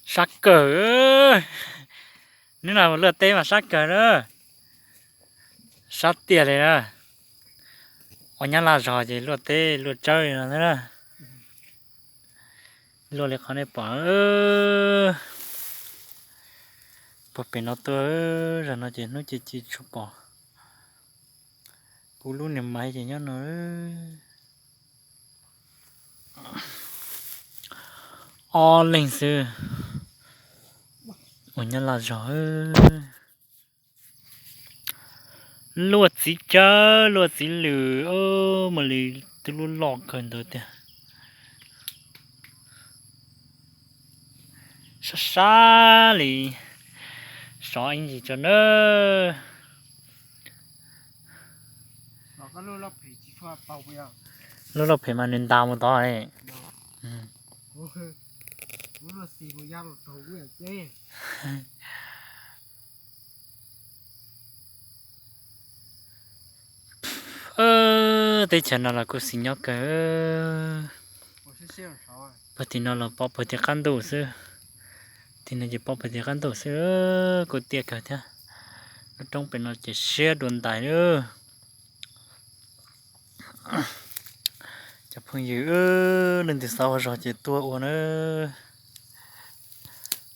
Sab kawg. Hnub no luaj teb mas sab kawg na. Sab tiag li na. Ua Nyab Laj zog ces luaj teb luaj tsawb li no thiab na. Luaj li qhov nej pom. Puag pem no tuaj, zaum no ces hnub ci ci tshua pom. Kuv lub niag maiv ces nyob no. Ob leeg xwb. Ua Nyab Laj zog. Luaj txiv tsawb luaj txiv lws, muaj li twb lub loj kawg ntawd tiag. Sab sab li, sov ib ntsis tso nawb. Lub loj phem mas nws ntas mus tod. Teb chaws no los kuj xis nyob kawg. Puag tim no los pom puag tim qab ntuj xwb. Tim no ces pom puag tim qab ntuj xwb, kuj tiaj kawg thiab. Lub roob pem no ces siab dua ntais lawm. Cov phooj ywg, leej twg xav ua zog ces tuaj ua na.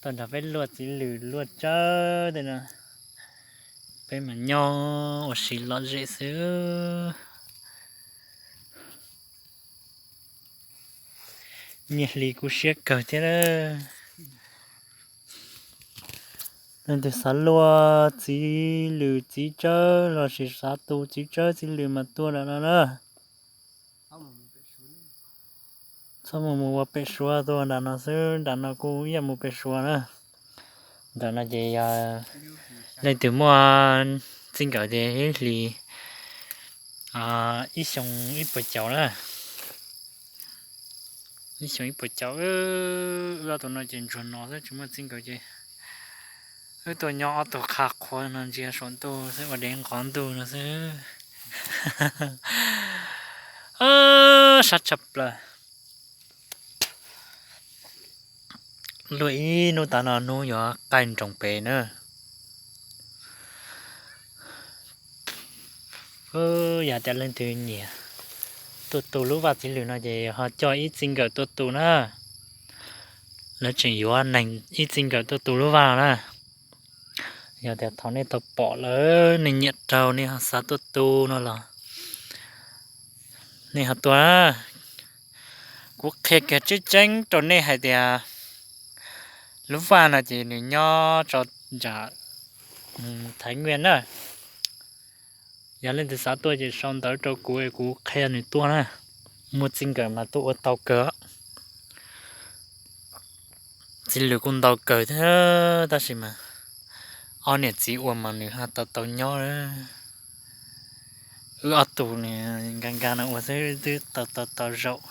Tuaj nrog peb luaj txiv lws luaj tsawb tej no, peb mas nyob ua si lom zem xwb. Nyiaj hli kuj siab kawg thiab. Leej twg xav luaj txiv lws txiv tsawb los sis xav tu txiv tsawb txiv lws mas tuaj nram no na. Txhob mus mus ua pem Suav, tuaj nram no xwb, nram no kuj ib yam mus pem Suav na. Nram no ces yog leej twg muaj txij nkawm ces ib hlis ib xyoo ib puas caum na. Ib xyoo ib puas caum. Wb ob tug no ces ntsuag no xwb tsis muaj txij nkawm ces wb tuaj nyob ob tug qha qhuav no ntsia saum ntuj xwb, ua dev nqov ntuj no xwb. Sab tshaj plaws. Luaj ib hnub tas no hnub yuav qaij nroos pem na. Yog tias leej twg nyiam tuaj tu lub vaj txiv lws no ces ho coj ib txij nkawm tuaj tu na. Lawv tseem yuav neeg ib txij nkawm tuaj tu lub vaj no na. Yog tias thaum nej tau pom lawm nej nyiam raug nej ho xav tuaj tu no los nej ho tuaj na. Kuv qhia kiag tseeb tseeb rau nej hais tias lub vaj no ces nws nyob rau nram Thaiv Nyiaj na. Yog leej twg xav tuaj ces sau ntawv rau kuv es kuv qhia nws tuaj na. Muaj txij nkawm mas tuaj ua tau kawg. Txiv lws kuj ntau kawg thiab tab sis mas ob niam txiv ua mas nws ho tau tau nyob. Wb ob tug nws nkag nkag no ua xwb twb tau tau tau zaum,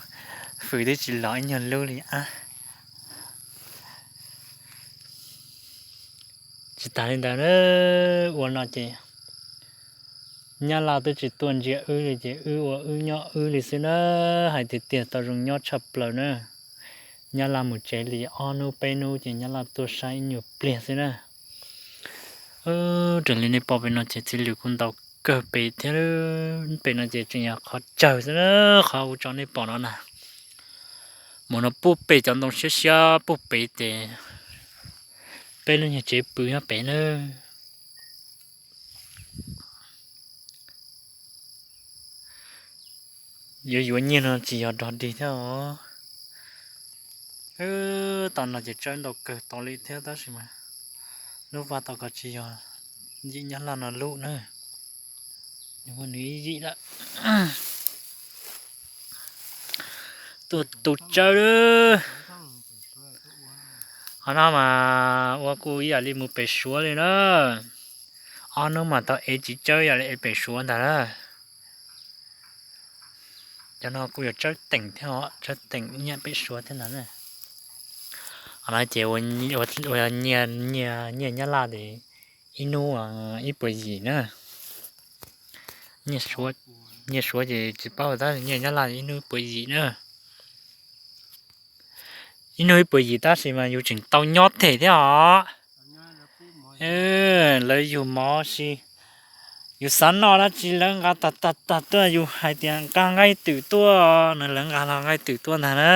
fws twb tsis los ib nyuag lub li ab. Tsis tas li ntawd na, ua no ces Nyab Laj twb tsis tuaj ntsia wb li ces wb ua wb nyob wb li xwb na. Hais tiag tiag tau zoo nyob tshaj plaws na. Nyab Laj mus tsev li ob hnub peb hnub ces Nyab Laj tuaj saib ib nyuag pliag xwb na. Raws li nej pom pem no ces txiv lws kuj ntau kawg pem thiab. Pem no ces tseem yog qhov tsawg xwb na, qhov ua tso nej pom no na. Mus no puag pem cov ntoo siab siab puag pem ces peb lub nyuag tsev pw nyob pem na. Yuav yuav nyiaj no tsis yog dog dig thiab os. Tam no ces tsawb ntau kawg tau li thiab tab sis mas lub vaj tau ko tsis yog yim Nyab Laj no lub na. Nws muaj nws ib yim lawm. Tuaj tu tsawb. Qhov no mas ua kuj ib yam li mus pem Suav li na. Ob hnub mas tau ev txiv tsawb ib yam li ev pem Suav ntag na. Cov no kuj yuav tsawb teem thiab os, tsawb teem ib yam pem Suav thiab ntag na. Qhov no ces ua nyiaj, nyiaj Nyab Laj ces ib hnub ib puas yim na. Nyiaj Suav ces tsis paub tab sis nyiaj Nyab Laj ib hnub ib puas yim na. ib hnub ib puas yim tab sis mas yus tseem tau nyob them thiab os. Lawv yug mov si, yus xav noj dab tsi lawv nqa tag tag tag tuaj, yus hais tias nqa nqaij twm tuaj no lawv nqa los nqaij twm tuaj ntag na.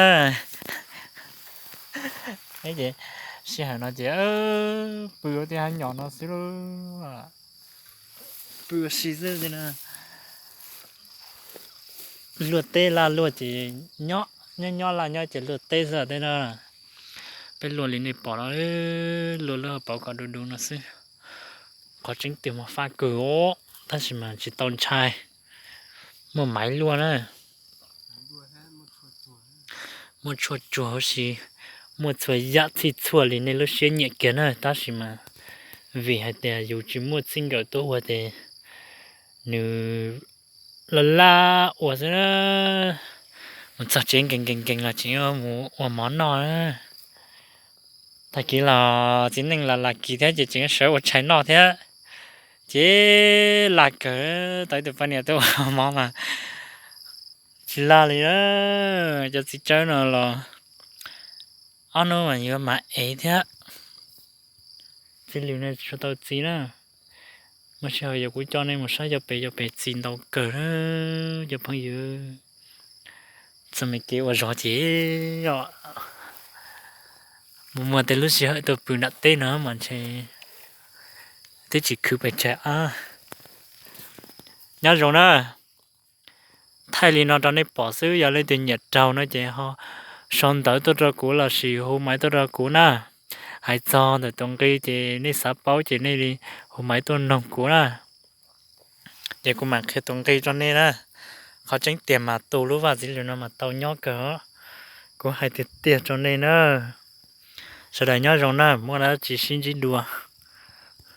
Sij hawm no ces pw ua tej hav nyom no xwb, pw ua si xwb. Luaj teb laj luaj ces nyob nyob nyob laj nyob ces luaj teb xwb tej no. Peb luaj li nej pom no, luaj lub hauv paus kom du du no xwb. Qhov tseeb tiag mas fab kawg os, tab sis mas tsis tau ntshai, muaj maiv luaj na. Muaj tshuaj tsuag huv si, muaj txhua yam txhij txhua li nej lub siab nyiam kiag na, tab sis mas vim hais tias yus tsis muaj txij nkawm tuaj ua ces nws laj laj ua xwb. Mus txog tsev nkees nkees nkees los tseem mus ua mov noj. Tag kis los txiv neej los lam kis thiab ces tseem sawv ua tshais noj thiab. Ces laj kawg, tau ib tug poj niam tuaj ua mov mas tsis laj li. Cov txiv tsawb no los ob hnub mas yuav mam ev thiab. Txiv lws no tsis tau txi na. Muaj sij hawm yog kuv coj nej mus saib cov pem, cov pem txi ntau kawg na cov phooj ywg. Txoj me kev ua zog ces mus muaj tej lub sij hawm tuaj pw nram teb no mas ntshe twb tsis khwv pes tsawg ab. Nyob zoo na. Thaij li no rau nej pom xwb, yog leej twg nyiam raug no ces ho sau ntawv tuaj rau kuv lossis hu maiv tuaj rau kuv na. Hais txog ntawm tus nqi ces nej xav paub ces nej li hu maiv tuaj noog kuv na. Ces kuv mam qhia tus nqi rau nej na. Qhov tseeb tiag mas tus lub vaj txiv lws no mas tau nyob kawg os. Kuv hais tiag tiag rau nej na. Sawv daws nyob zoo na, muaj dab tsi sib ntsib dua.